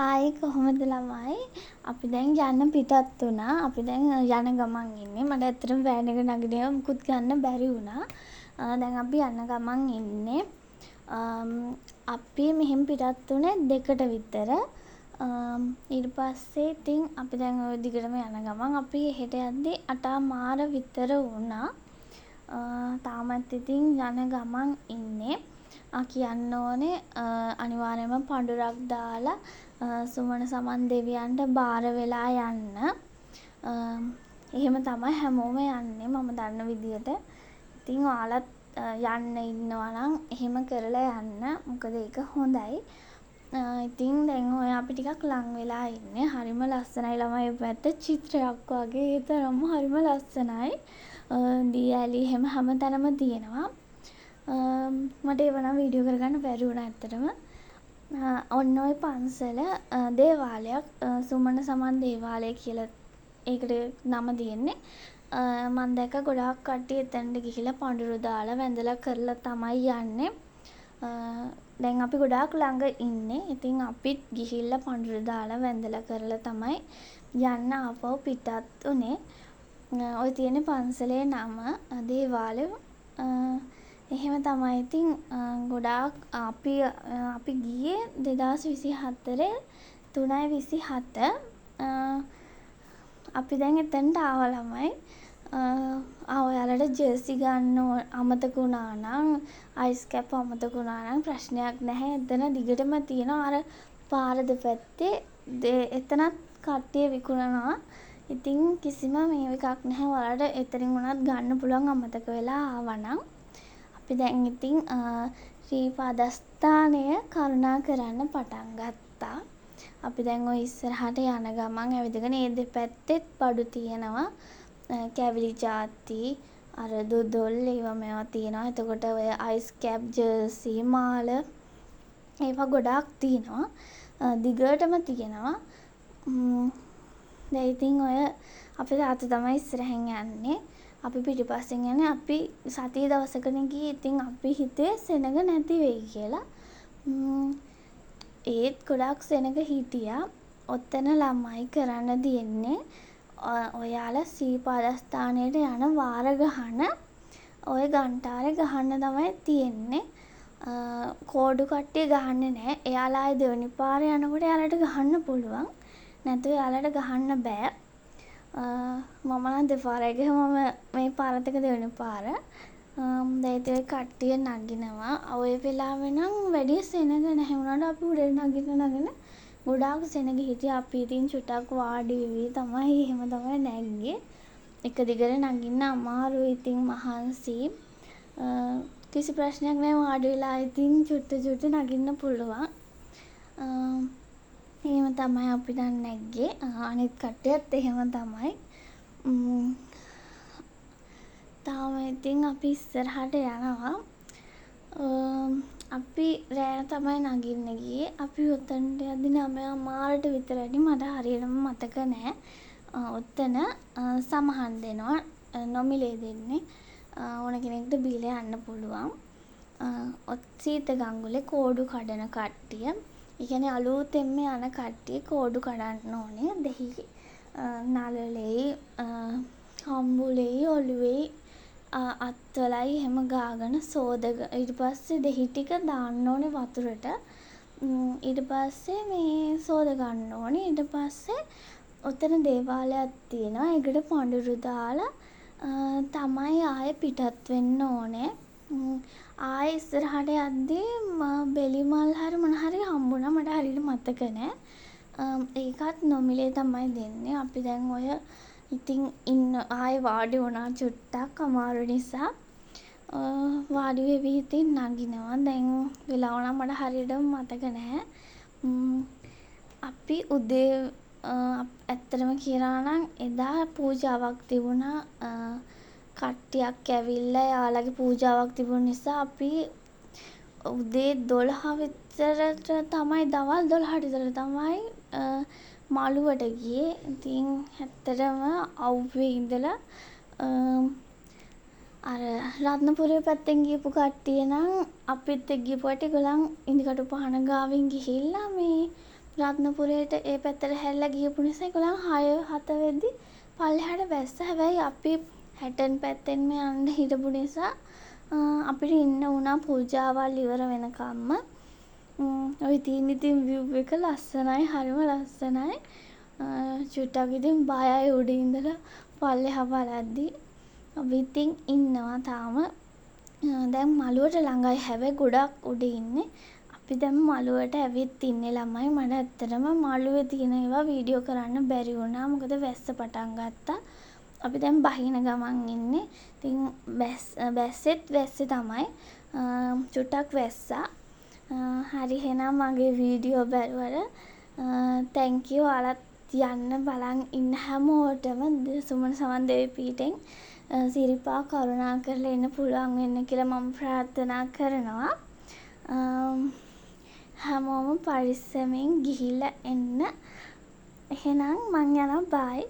Hi, කොහොමද ළමයි? අපි දැන් යන්න පිටත් වුණා. අපි දැන් යන ගමන් ඉන්නේ. මට ඇත්තටම වෑන් එක නගින ඒවා මුකුත් ගන්න බැරි වුණා. දැන් අපි යන ගමන් ඉන්නේ. අපි මෙහෙන් පිටත් වුණේ 2ට විතර. ඊට පස්සේ ඉතින් අපි දැන් ඔය දිගටම යන ගමන් අපි එහෙට යද්දි 8:30 විතර වුණා. තාමත් ඉතින් යන ගමන් ඉන්නේ. කියන්න ඕනේ, අනිවාර්යෙන්ම පඳුරක් දාලා සුමන සමන් දෙවියන්ට බාර වෙලා යන්න. එහෙම තමයි හැමෝම යන්නේ මම දන්න විදියට. ඉතින් ඔයාලත් යන්න ඉන්නවා නම් එහෙම කරලා යන්න. මොකද ඒක හොඳයි. ඉතින් දැන් ඔය අපි ටිකක් ලං වෙලා ඉන්නේ. හරිම ලස්සනයි ළමයි, ඔය පැත්ත චිත්‍රයක් වගේ. ඒ තරම්ම හරිම ලස්සනයි. දී ඇලි එහෙම හැම තැනම තියෙනවා. මට ඒවා නම් වීඩියෝ කරගන්න බැරි වුණා ඇත්තටම. ඔන්න ඔය පන්සල දේවාලයක්, සුමන සමන් දේවාලය කියලා ඒකට නම තියෙන්නේ. මං දැක්ක ගොඩාක් කට්ටිය එතනට ගිහිල්ලා පඳුරු දාලා වැඳලා කරලා තමයි යන්නේ. දැන් අපි ගොඩාක් ළඟ ඉන්නේ. ඉතින් අපිත් ගිහිල්ලා පඳුරු දාලා වැඳලා කරලා තමයි යන්න ආපහු පිටත් වුණේ. ඔය තියෙන්නේ පන්සලේ නම, දේවාලය. එහෙම තමයි. ඉතින් ගොඩාක් අපි ගියේ 2024 3.27. අපි දැන් එතනට ආවා ළමයි. ඔයාලට ජර්සි ගන්න අමතක වුණා නම්, අයිස් කැප් අමතක වුණා නම් ප්‍රශ්නයක් නැහැ. එතන දිගටම තියෙනවා අර පාර දෙපැත්තේ එතනත් කට්ටිය විකුණනවා. ඉතින් කිසිම මේ එකක් නැහැ. ඔයාලට එතනින් වුණත් ගන්න පුළුවන් අමතක වෙලා ආවා නම්. අපි දැන් ඉතින් ශ්‍රී පාදස්ථානය කරුණා කරන්න පටන් ගත්තා. අපි දැන් ඔය ඉස්සරහට යන ගමන් ඇවිදගෙන ඒ දෙපැත්තෙත් බඩු තියෙනවා. කැවිලි ජාති, අර දොදොල් ඒවා මේවා තියෙනවා. එතකොට ඔය අයිස් කැප්, ජර්සි, මාල ඒවා ගොඩාක් තියෙනවා. දිගටම තියෙනවා. දැන් ඉතින් ඔය අපේ තාත්තා තමයි ඉස්සරහින් යන්නේ. අපි පිටිපස්සෙන් යන්නේ. අපි සතියේ දවසකනේ ගියේ. ඉතින් අපි හිතුවේ සෙනඟ නැති වෙයි කියලා. ඒත් ගොඩාක් සෙනඟ හිටියා. ඔතන ළමයි කරන්න තියෙන්නේ, ඔයාලා ශ්‍රී පාදස්ථානයට යන වාර ගහන ඔය ඝන්ටාරේ ගහන්න තමයි තියෙන්නේ. කෝඩු කට්ටිය ගහන්නේ නෑ. එයාලා ආයේ දෙවෙනි පාර යනකොට එයාලට ගහන්න පුළුවන්. නැතුව එයාලට ගහන්න බෑ. මම නම් දෙපාරයි ගිහුවා. මම මේ පාරත් එක්ක දෙවෙනි පාර. දැන් ඉතින් ඔය කට්ටිය නගිනවා. ඔය වෙලාවේ නම් වැඩි සෙනඟ නැහැ. වුණාට අපි උඩට නගින්න නගින්න ගොඩාක් සෙනඟ හිටියා. අපි ඉතින් චුට්ටක් වාඩි වෙවි තමයි එහෙම තමයි නැග්ගේ. එක දිගට නගින්න අමාරුයි, ඉතින් මහන්සි. කිසි ප්‍රශ්නයක් නෑ, වාඩි වෙලා ඉතින් චුට්ට චුට්ට නගින්න පුළුවන්. එහෙම තමයි අපි නම් නැග්ගේ. අනිත් කට්ටියත් එහෙම තමයි. තාම ඉතින් අපි ඉස්සරහට යනවා. අපි රෑ තමයි නගින්න ගියේ. අපි ඔතනට යද්දි 9:30ට විතර වැඩි, මට හරියටම මතක නෑ. ඔතන සමහන් දෙනවා. නොමිලේ දෙන්නේ. ඕන කෙනෙක්ට බීලා යන්න පුළුවන්. සීත ගංගුලේ කෝඩු කඩන කට්ටිය. ඒ කියන්නේ අලුතෙන්ම යන කට්ටිය කෝඩු කඩන්න ඕනේ. දෙහි නළලෙයි කම්බුලෙයි ඔළුවෙයි අත්වලයි එහෙම ගාගෙන ඊට පස්සේ දෙහි ටික දාන්න ඕනේ වතුරට. ඊට පස්සේ මේ සෝද ගන්න ඕනේ. ඊට පස්සේ ඔතන දේවාලයක් තියෙනවා. ඒකට පඳුරු දාලා තමයි ආයෙ පිටත් වෙන්න ඕනේ. ආයෙ ඉස්සරහට යද්දී බෙලි මල් හරි මොන හරි හම්බුණා. මට හරියට මතක නෑ. ඒකත් නොමිලේ තමයි දෙන්නේ. අපි දැන් ඔය ඉතින් ඉන්න ආයෙ වාඩි වුණා චුට්ටක් අමාරු නිසා. වාඩි වෙවි ඉතින් නගිනවා. දැන් වෙලාව නම් මට හරියටම මතක නැහැ. අපි උදේ, ඇත්තටම කියනවා නම් එදා පූජාවක් තිබුණා. කට්ටියක් ඇවිල්ලා එයාලගේ පූජාවක් තිබුණ නිසා අපි උදේ 12 විතරට තමයි, දවල් 12ට විතර තමයි මළුවට ගියේ. ඉතින් ඇත්තටම අව්වේ ඉඳලා අර රත්නපුරේ පැත්තෙන් ගියපු කට්ටිය නම්, අපිත් එක්ක ගියපු කට්ටිය ඒගොල්ලන් ඉඳිකටු පහන ගාවින් ගිහිල්ලා මේ රත්නපුරේට ඒ පැත්තට හැරිලා ගියපු නිසා ඒගොල්ලන් 6 7 වෙද්දි පල්ලෙහාට බැස්සා. හැබැයි අපි හැටන් පැත්තෙන්ම යන්න හිටපු නිසා අපිට ඉන්න වුණා පූජාවල් ඉවර වෙනකම්ම. ඔය තියෙන ඉතින් විව් එක ලස්සනයි, හරිම ලස්සනයි. චුට්ටක් ඉතින් බයයි උඩ ඉඳලා පල්ලෙහා බලද්දි. අපි ඉතින් ඉන්නවා තාම. දැන් මළුවට ළඟයි, හැබැයි ගොඩක් උඩ ඉන්නේ. අපි දැන් මළුවට ඇවිත් ඉන්නේ ළමයි. මට ඇත්තටම මළුවේ තියෙන ඒවා වීඩියෝ කරන්න බැරි වුණා. මොකද වැස්ස පටන් ගත්තා. අපි දැන් බහින ගමන් ඉන්නේ. ඉතින් බැස්සෙත් වැස්සේ තමයි. චුට්ටක් වැස්සා. හරි, එහෙනම් මගේ වීඩියෝ බැලුවට thank you. ඔයාලත් යන්න බලන් ඉන්න හැමෝටම සුමන සවන් දෙවි පිහිටෙන් සිරිපා කරුණා කරලා එන්න පුළුවන් වෙන්න කියලා මම ප්‍රාර්ථනා කරනවා. හැමෝම පරිස්සමෙන් ගිහිල්ලා එන්න. එහෙනම් මං යනවා, බයි.